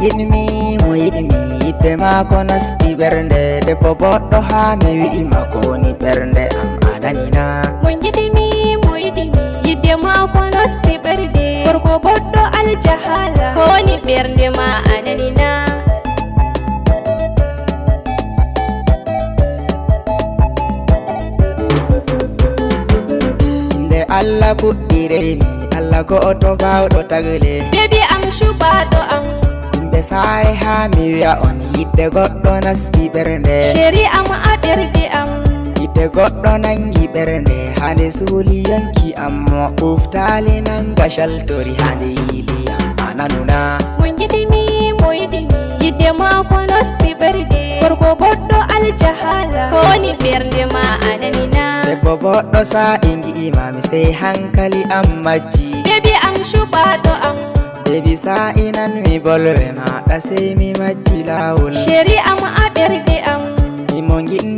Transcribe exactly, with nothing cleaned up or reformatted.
Yiɗmi mo yiɗmi, yiɗde maako nasti ɓernde. Debbo boɗɗo haa mi wi'i ma ko woni ɓernde am a nanina. Mo yiɗmi mo yiɗmi, yiɗde maako nasti ɓernde. Gorko boɗɗo aljahala, ko woni ɓernde ma a nanina. Nde Allah fuɗɗirey mi, Allah go'oto baawɗo tagle. Bebi am cubaaɗo am. Yimɓe saare haa mi wi'a on, yiɗde goɗɗo nasti ɓernde. Chéri am a ɓernde am. Yiɗde goɗɗo nangi ɓernde, haa nde suuli yonki am mo. Ɓuftaali nanga caltori haa nde yiili am a nanuna. Mo yiɗmi mo yiɗmi, yiɗde maako nasti ɓernde. Gorko boɗɗo aljahala, ko woni ɓernde ma a nanina. Debbo boɗɗo saa'i ngi'i ma mi sey hankali am majji. Bebi am cubaaɗo am. Bebi saa'i nan mi bolwe maaɗa sey mi majji laawol. Chéri am a ɓernde am. Mi mo ngiɗmi